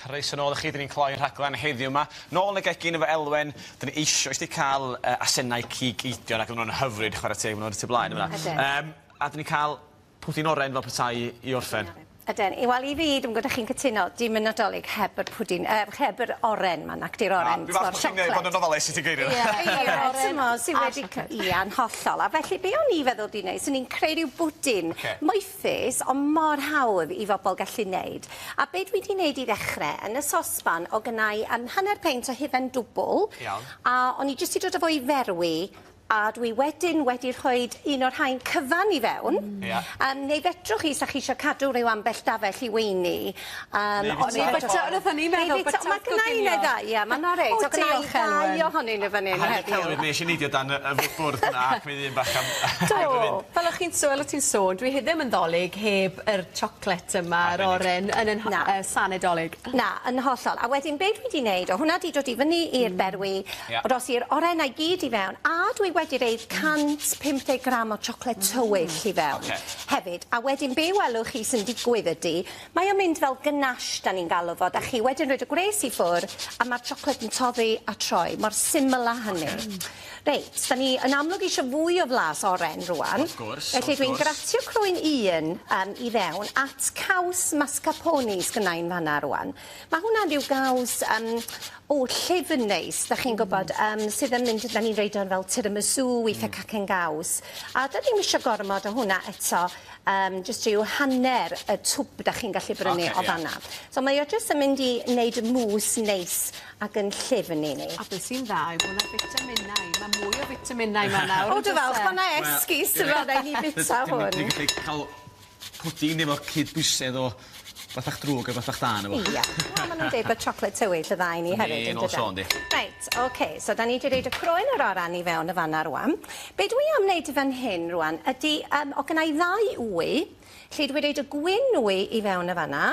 Croeso nôl i chi, 'dyn ni'n cloi'r rhaglen heddiw 'ma. Nôl yn y gegin efo Elwen, 'dyn ni eisoes 'di ca'l yy asennau cig eidion ac o'n nw'n hyfryd chware teg ma' nw ar y tu blaen yn fan 'na. Ydyn. Yym a 'dyn ni ca'l pwdin oren fel petai i orffen. Ydyn. Wel i fi, dwi'm gwybod 'dach chi'n cytuno, dim y Nadolig heb yr pwdin yy heb yr oren 'ma nacdi'r oren Dwi'n falch bo' chi'n yy bod yn ofalus i ti geirio. Ie ie t'mo' sy wedi cy- ia'n hollol a felly be' o'n i feddwl 'di neud swn i'n creu ryw bwdin moethus on' mor hawdd i fobol gallu neud. A be' dwi 'di neud i ddechre yn y sosban o' gynnai yym hanner peint o hufen dwbwl. Iawn. A o'n i jyst 'di dod â fo i ferwi A dwi wedyn wedi rhoid un o'r rhain cyfan i fewn. Ia. Yym neu fedrwch chi 'sa chi isio cadw ryw ambell dafell i weini yym Neu ond fita. Neu Neu bita nathon ni meddwl Neu fita bita ma' gynna i un neu ddau ia ma' 'na reit. O O gynna i diolch ddau Elwen. ohonyn nw fan 'yn A hefyd heddiw. celwydd nes i neidio dan y y fw- bwrdd 'na ac mi un bach am Do. Fel o'ch chi'n so- fel o't ti'n sôn dwi he- ddim yn Ddolig heb yr chocolate yma yr oren yn 'yn Na. yy sane Dolig. Na yn hollol a wedyn be' dwi 'di neud o' hwnna 'di dod i fyny i'r berwi Ia. Ros i'r orennau gyd i fewn, a dwi wedi reid 150 gram o siocled tywyll i fewn Ocê. hefyd. A wedyn be' welwch chi sy'n digwydd ydi, mae o'n mynd fel ganache 'dan ni'n galw fo, 'dach chi wedyn roid y gwres i ffwr' a ma'r siocled yn toddi a troi, mor syml â hynny. Ocê. Reit, 'dan ni yn amlwg isio fwy o flas oren rŵan. Wrth gwrs, Felly wrth dwi'n gwrs. gratio croen un yym i fewn at caws mascarpone sgynnai'n fan 'na rŵan. Ma' hwnna'n ryw gaws yym o llyfn neis 'dach chi'n gwbod yym sydd yn mynd 'dan ni'n roid o fel tiramisu weithe cacen gaws. A 'dan ni'm isio gormod o hwnna eto yym jyst ryw hanner y twb 'dach chi'n gallu brynu Ocê o ie. fan 'na. So mae o jyst yn mynd i neud mousse neis ac yn llyfn i ni. A be' sy'n dda yw bo' 'na fitaminau, ma' mwy o fitaminau 'ma nawr O on'd dwi o's falch e? bo' 'na esgus t'bo' raid ni bita hwn. Dwi'n gallu ca'l pwdin efo cydbwysedd o fathach drwg a fathach da yno fo. Ia. Wel ma' nw'n deud bod siocled tywyll y ddau ni hefyd Yndi, yn ôl sôn 'di. Reit, oce, so 'dan ni 'di roid y croen yr oran i fewn y fan 'na rŵan. Be' dwi am neud fan hyn rŵan ydi yym o' gynna i ddau wy, lle dwi roid y gwyn wy i fewn y fan 'na.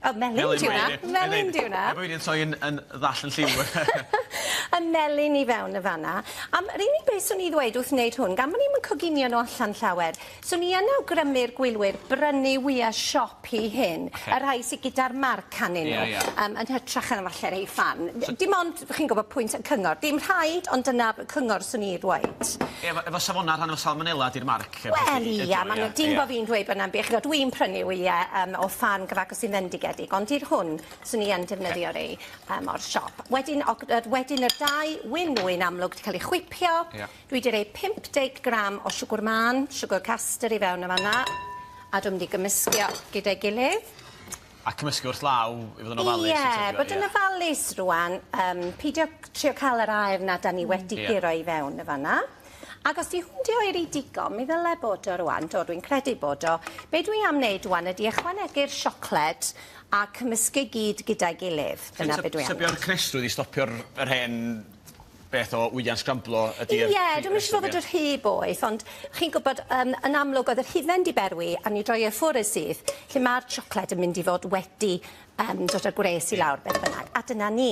O melyn 'di wnna. Melyn 'di wnna. Er bo' fi 'di troi yn yn ddall yn lliw. Y melyn i fewn y fan 'na. Am yr unig beth swn i ddweud wrth wneud hwn, gan bo' ni'm yn coginio nw allan llawer, swn i yn awgrymu'r gwylwyr brynu wya siop i hyn. Oce. Y rhai sy gyda'r marc arnyn nw. Ie ie. Yym yn hytrach na falle rhei ffan. Dim ond chi'n gwbod pwynt y cyngor. Dim rhaid ond dyna cyngor swn i ddweud. Efo efo safona rhan o salmonela 'di'r marc. Wel ia ma' n'w dim bo' fi'n dweud bo' na'm by' ch'od dwi'n prynu wye yym o ffarm gyfagos sy'n fendigedig ond i'r hwn swn i yn defnyddio rei yym o'r siop. Wedyn o- yy wedyn y dau wyn ŵyn amlwg 'di ca'l eu chwipio. Ia. Dwi 'di roi 50 gram o siwgr mân, siwgr castor i fewn yn fan 'na a dwi mynd i gymysgu o gyda'i gilydd. A cymysgu wrth law i fod yn ofalus. Ie, bod yn ofalus rŵan, yym pidio trio ca'l yr aer 'na 'dan ni wedi Ie. guro i fewn y fan 'na. Ac os 'di hwn 'di oeri digon, mi ddyle bod o rŵan, do, dwi'n credu bod o. Be' dwi am neud ŵan ydi ychwanegu'r siocled a cymysgu gyd gyda'i gilydd. Dyna be' dwi am neud. Tybio'r cnestrwydd i stopio'r yr hen beth o wyau'n sgramblo ydi'r... Ie, dwi'm isio fo fod yn rhy boeth, ond chi'n gwbod, yym, yn amlwg oedd yr hufen 'di berwi a ni droi e ffwr' yn syth, lle ma'r siocled yn mynd i fod wedi yym dod â gwres i lawr beth bynnag. A dyna ni.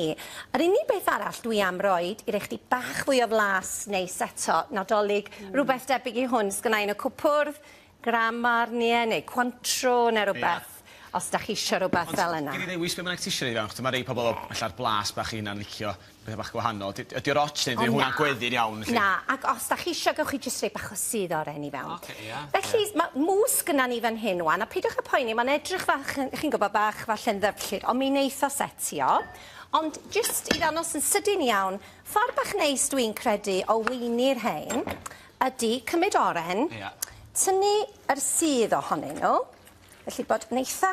Yr unig beth arall dwi am roid i roi chdi bach fwy o flas neis eto, Nadolig, rwbeth debyg i hwn sgynna i yn y cwpwrdd, Grand Marnier neu Cointreau neu rwbeth. Ia. Os 'dach chi isio rwbeth fel yna. Ond gei di ddewis be' bynnag ti isio roi fewn achos ma' rei pobol ella'r blas bach 'u hunan licio petha bach gwahanol. Dy- ydi o'r ots neu 'di hwnna'n gweddu'n iawn felly? Na, ac os 'dach chi isio gewch chi jyst roi bach o sudd oren i fewn. Oce ia. Felly ma' mousse gynna ni fan hyn ŵan a peidiwch â poeni ma'n edrych fach yn chi'n gwbo bach falle'n ddyfrllyd on' mi neith o setio. Ond jyst i ddangos yn sydyn iawn ffor bach neis dwi'n credu o weini'r rhein ydi cymryd oren, Ia. tynnu yr sudd ohonyn nhw, felly bod yn eitha,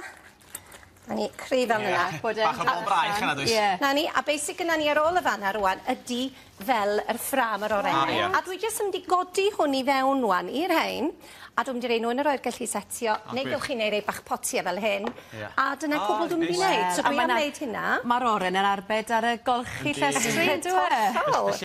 na ni, cry fel yna. Bod e'n Bach o bol braich yna does? Ie. Na ni, a be sy gynna ni ar ôl y fanna rŵan ydi fel yr ffrâm yr orenau. Ah, ia. A dwi jyst yn mynd i godi hwn i fewn rŵan i'r rhein, a dwi'n mynd i roi nhw yn yr oergell i setio, Ah, neu gwych. gewch chi neud rei bach potie fel hyn. Ia. A dyna O, cwbl dwi'n mynd i neis. neud. So A dwi ma' am 'na- neud hynna. Ma'r oren yn arbed ar y golchi llestri yndyw e? Hollol.